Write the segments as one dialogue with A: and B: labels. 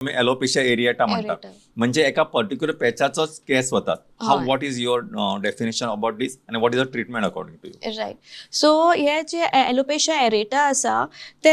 A: आमी alopecia areata म्हणटा.
B: Areata.
A: म्हणजे एका पर्टिक्युलर पॅचाचोच केस वतात. हाव
B: हय.
A: What is your definition about this आनी what is the treatment according to you?
B: Right, so हे जे एलोपेशिया एरेटा आसा ते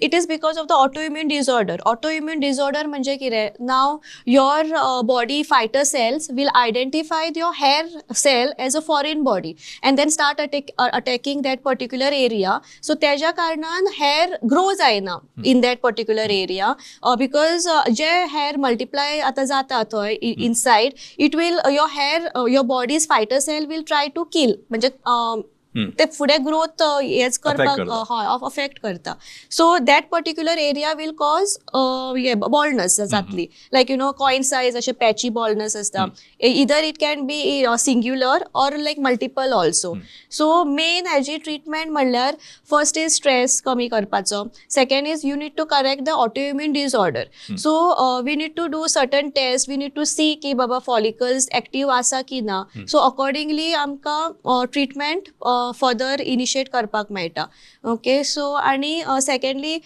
B: it is because of the autoimmune disorder. Autoimmune disorder म्हणजे कितें? Now your body fighter cells will identify your hair cell as a foreign body and then start attacking that particular area. So तेज्या कारणान hair grow जायना in that particular area, because J hair multiply आतां जाता थंय inside, it will your hair, your body's fighter cell will try to kill, म्हणजे ते फुडें growth हेच करपाक
A: करता.
B: हय, अफेक्ट करता. So that particular area will cause हे बॉल्डनस जातली, like coin size अशे पॅची बॉल्डनस आसता. Either it can be singular or like multiple also. So main हेजी ट्रिटमेंट म्हणल्यार फर्स्ट is stress कमी करपाचो, second is you need to correct the autoimmune disorder. So we need to do certain test, we need to see की बाबा follicles active आसा की ना. So accordingly आमकां ट्रिटमेंट फर्दर इनिशिएट करपाक मेळटा. ओके, सो आनी सेकंडली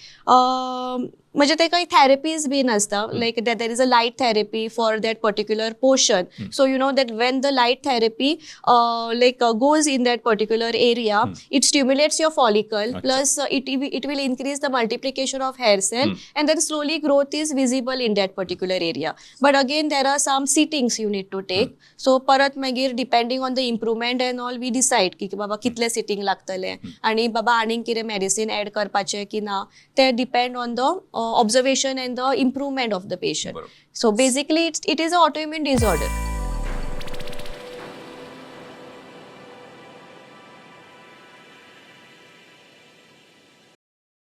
B: म्हणजे ते काही थेरपीज बीन आसता, like that there is a light therapy for that particular portion. So you know that when the light therapy like goes in that particular area, it stimulates your follicle, plus it will increase the multiplication of hair cell and then slowly growth is visible in that particular area. But again, there are some sittings you need to take. So परत मागीर depending on the improvement and all, we decide की बाबा कितले sitting लागतले आणि बाबा आनीक कितें मेडिसिन ऍड करपाचें की ना, ते depend on the observation and the improvement of the patient.
A: बरोबर.
B: So basically it is a autoimmune disorder.